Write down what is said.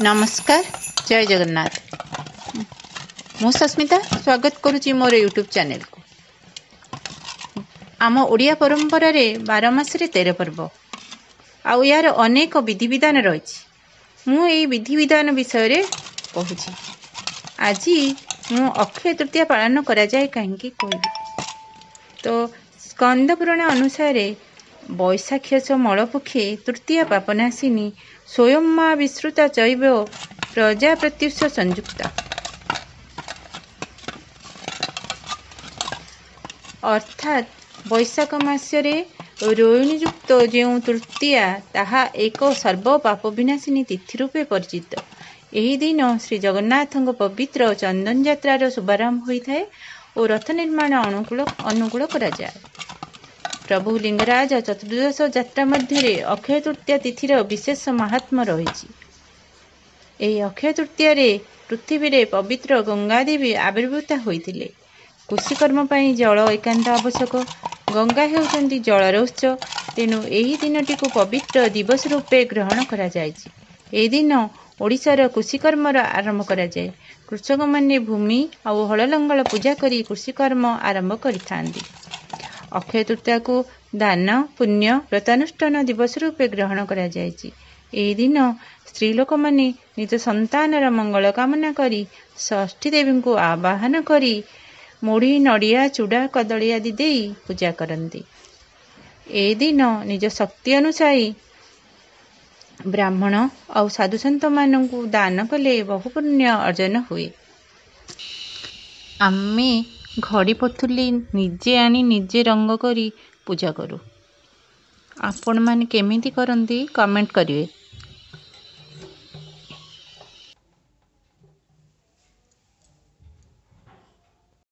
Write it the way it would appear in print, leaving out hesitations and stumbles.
ନମସ୍କାର, ଜୟ ଜଗନ୍ନାଥ। ମୁଁ ସସ୍ମିତା ସ୍ୱାଗତ କରୁଛି ମୋର ୟୁଟ୍ୟୁବ୍ ଚ୍ୟାନେଲକୁ। ଆମ ଓଡ଼ିଆ ପରମ୍ପରାରେ 12 ମାସରେ 13 ପର୍ବ, ଆଉ ଏହାର ଅନେକ ବିଧିବିଧାନ ରହିଛି। ମୁଁ ଏଇ ବିଧିବିଧାନ ବିଷୟରେ କହୁଛି। ଆଜି ମୁଁ ଅକ୍ଷୟ ତୃତୀୟା ପାଳନ କରାଯାଏ କାହିଁକି କହିବି। ତ ସ୍କନ୍ଦ ପୁରାଣ ଅନୁସାରେ ବୈଶାଖ୍ୟସ ମଳପକ୍ଷେ ତୃତୀୟା ପାପନାଶିନୀ ସ୍ୱୟଂ ମା ବିଶ୍ରୁତା ଚୈବ ପ୍ରଜା ପ୍ରତ୍ୟୁଷ ସଂଯୁକ୍ତା। ଅର୍ଥାତ୍ ବୈଶାଖ ମାସରେ ରୋହିଣୀଯୁକ୍ତ ଯେଉଁ ତୃତୀୟା, ତାହା ଏକ ସର୍ବ ପାପ ବିନାଶିନୀ ତିଥି ରୂପେ ପରିଚିତ। ଏହି ଦିନ ଶ୍ରୀ ଜଗନ୍ନାଥଙ୍କ ପବିତ୍ର ଚନ୍ଦନ ଯାତ୍ରାର ଶୁଭାରମ୍ଭ ହୋଇଥାଏ ଓ ରଥ ନିର୍ମାଣ ଅନୁକୂଳ କରାଯାଏ। ପ୍ରଭୁ ଲିଙ୍ଗରାଜ ଚତୁର୍ଦ୍ଦଶ ଯାତ୍ରା ମଧ୍ୟରେ ଅକ୍ଷୟ ତୃତୀୟା ତିଥିର ବିଶେଷ ମାହାତ୍ମ୍ୟ ରହିଛି। ଏହି ଅକ୍ଷୟ ତୃତୀୟାରେ ପୃଥିବୀରେ ପବିତ୍ର ଗଙ୍ଗାଦେବୀ ଆବିର୍ଭୂତ ହୋଇଥିଲେ। କୃଷିକର୍ମ ପାଇଁ ଜଳ ଏକାନ୍ତ ଆବଶ୍ୟକ। ଗଙ୍ଗା ହେଉଛନ୍ତି ଜଳର ଉତ୍ସ, ତେଣୁ ଏହି ଦିନଟିକୁ ପବିତ୍ର ଦିବସ ରୂପେ ଗ୍ରହଣ କରାଯାଇଛି। ଏହି ଦିନ ଓଡ଼ିଶାର କୃଷିକର୍ମର ଆରମ୍ଭ କରାଯାଏ। କୃଷକମାନେ ଭୂମି ଆଉ ହଳ ଲଙ୍ଗଳ ପୂଜା କରି କୃଷିକର୍ମ ଆରମ୍ଭ କରିଥାନ୍ତି। ଅକ୍ଷୟ ତୃତୀୟାକୁ ଦାନ, ପୁଣ୍ୟ, ବ୍ରତାନୁଷ୍ଠାନ ଦିବସ ରୂପେ ଗ୍ରହଣ କରାଯାଇଛି। ଏହି ଦିନ ସ୍ତ୍ରୀ ଲୋକମାନେ ନିଜ ସନ୍ତାନର ମଙ୍ଗଳ କାମନା କରି ଷଷ୍ଠୀ ଦେବୀଙ୍କୁ ଆବାହନ କରି ମୁଢ଼ି, ନଡ଼ିଆ, ଚୁଡ଼ା, କଦଳୀ ଆଦି ଦେଇ ପୂଜା କରନ୍ତି। ଏହି ଦିନ ନିଜ ଶକ୍ତି ଅନୁଯାୟୀ ବ୍ରାହ୍ମଣ ଆଉ ସାଧୁସନ୍ଥମାନଙ୍କୁ ଦାନ କଲେ ବହୁ ପୁଣ୍ୟ ଅର୍ଜନ ହୁଏ। ଆମେ ଘଡ଼ି ପୋଥୁଲି ନିଜେ ଆଣି ନିଜେ ରଙ୍ଗ କରି ପୂଜା କରୁ। ଆପଣମାନେ କେମିତି କରନ୍ତି କମେଣ୍ଟ କରିବେ।